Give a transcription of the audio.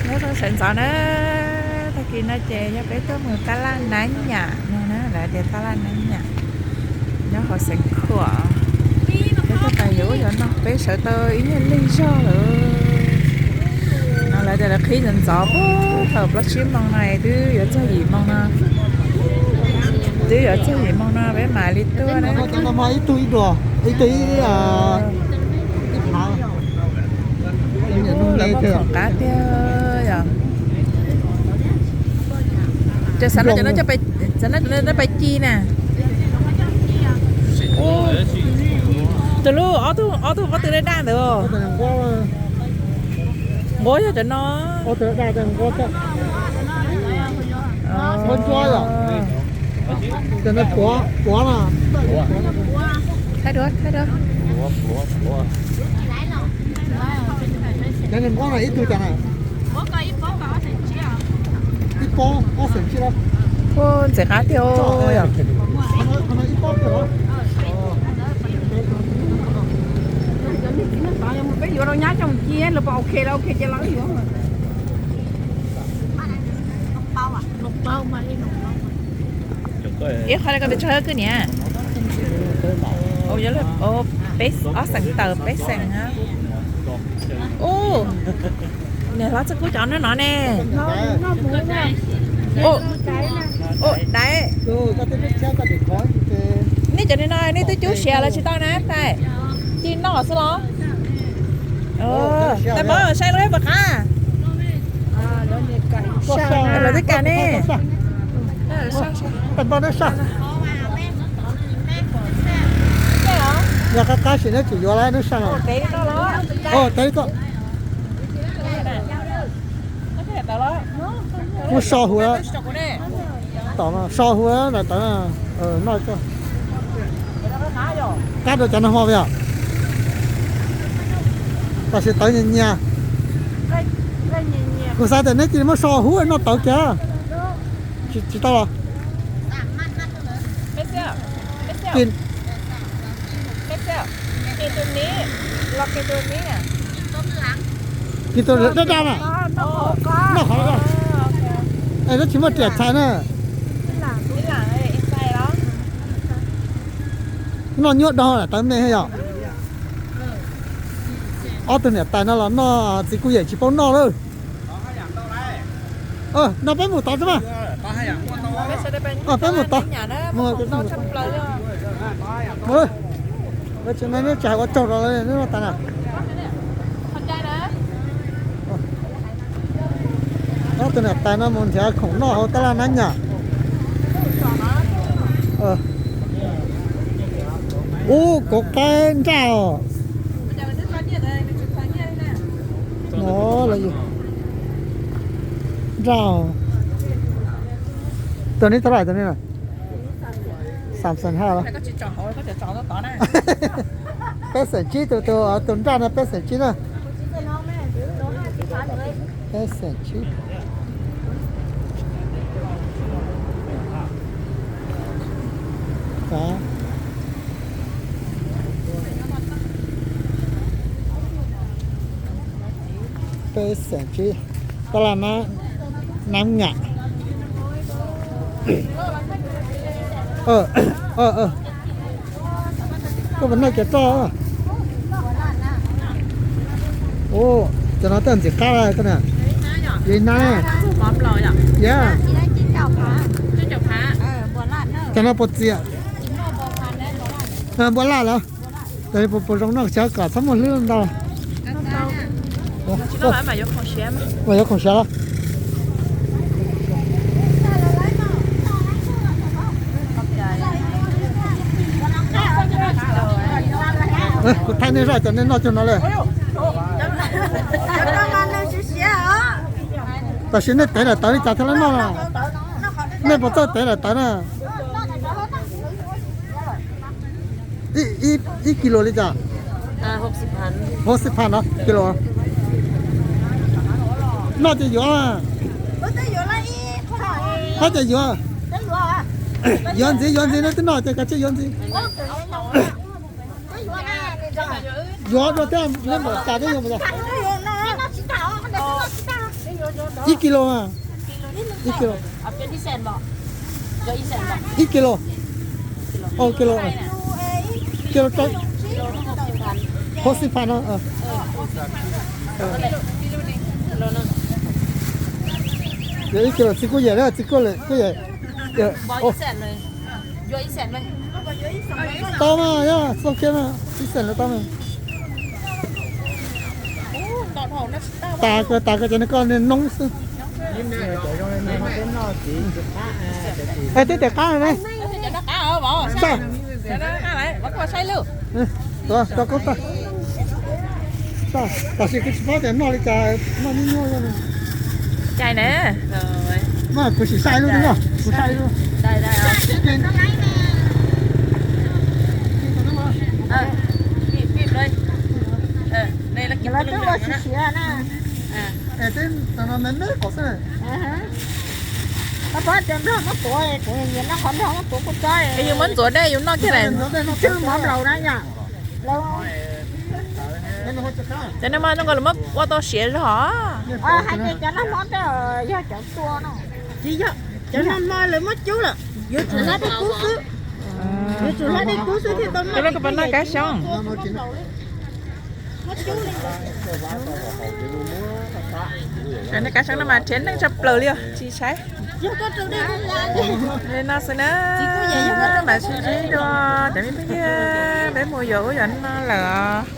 Nyob rau sawv ntxov na, tag kis no ces yog peb tuaj mus taj laj Nab Nyam no na, lawv tias taj laj Nab Nyam nyob hauv xeev Khuam. Peb tuaj tas yuav ub yuav no, peb sawv tau ib nyuag leej zog lawm. No lawv tias lawv qhib ntxov ntxov puag thaum plaub tsib moos no twb yuav txog yim moos no, twb yuav txog yim moos no peb mam li tuaj na. Ib tug ib duas, ib tug ib, ib phav. Lawv muaj khoom qab tiag yom. Ces xav no cov no, xav no cov no pais ci na. Tus lub ob tug, ob tug pob tw daj daj ntawd. Nquab yog cov no. Thaij dua, thaij dua. Cov nquab no ib tug cas na? Ib pob ob xees tsib los? Ntxim qab tiag yom. Ib qho li ko pes tsawg kwj niam? Peb, ob xees tawm peb xees. Ub, niam hlob txawj kub cov no no ne. Ub, daiv. Nej cov no no nej twb cub siav los tsis tau na, tais. Ci noj xwb los? Tais, pab saib lub puas qab. Lawv twb kam ne. Yog qab qab sim neb tseem yuav lawm neb saj no. Tes ko. Muab so huv, so huv daim tawv no. Qab rau cov no hmo yom. Tam sim tawv nyias nyias. Kuv xav tias neb cia li muab so huv noj tawv kiag. Tsis tau los? Kis tus daj daj na. Noj qhov, es neb tsis muaj riam txhais na. Noj nyuaj dog tawv me yom. Ob tug niam tais no los noj txiv kuj yeem tsis paub noj lawm. No peb mus tod xwb mas. Peb mus tod. Neb tsis hais ua tsaug rau neb tas na. Ob tug niam tais no mus nrhiav khoom noj hauv taj laj Nab Nyam. Ub, kauv qaib nraj os. No, nraj os. Tus no tab laj tus no na? Xam xees haj los? Peb xees tsib, tus nraj no peb xees tsib na. Peb xees tsib. Peb xees tsib, taj laj Nab Nyam. Koj puas noj cov roj? Ub, cov no tej ntxim qab koj na. Yog ib nab, yog. Cov no puas txias? Npua laj los? Puas zoo noj xyav kom txhob muaj hlwb ntau. Mas yuav khoom siav los? Kuv thaij nej zoj cov nej noj cov no li. Tam sim nej tev daim tawv li cas thiaj li noj no? Nej puas txawj tev daim tawv na? Ib kis lus li cas? Hauv xi pham no kis lus. Noj ces yuav. Hab ces yuav. Yuav ntxiv, yuav ntxiv, neb twb noj ces kav tsij yuav ntxiv. Yuav rau thiab, neb mam tas thiab yuav mas yog. Ib kis lus mas, ib kis lus, ib kis lus, ib kis lus, ib kis lus rau hauv xib phas no. Yog ib kis lus txiv kuj yam, txiv kuj lawm kuj yam. Tau mas, yog txog kiag mas ib xees lawm tau mas. Tas kawg, tas kawg ces nws koj noob xwb. Es twb tias qab ne. Tam sim kuv tsis paub tias noj li cas, noj nyuaj nyuaj. Cai na. Kuv sim saib lub, kuv saib lub. Lawv twb ua siav siav na. Es tej no me me qhov xwb. Koj paub tias nrog muab tuav, kuv nyiam noj qhov nrog muab tuav kuj txob. Es yus muab ntxuav dej yus noj kiag lawm. Tswj mov nplaum na yom. Cov no mas zoo nkaus lawv muab ua tau siav zog. Hais tias cov noj hmo tej yog cov tua no. Tsis yog, cov noj hmo lawv muab cub lawm, yuav tsum hlab dej kub xwb. Yuav tsum hlab dej kub xwb thiaj tau noj. Cov no koj puas noj kab xyoob? Cov no kab xyoob no mas rhiab neeg tshaj plaws li os, tsis saib. Li no xwb na, mam sib ntsib dua cov me phooj ywg, peb mus yuav ub yuav no lawm os.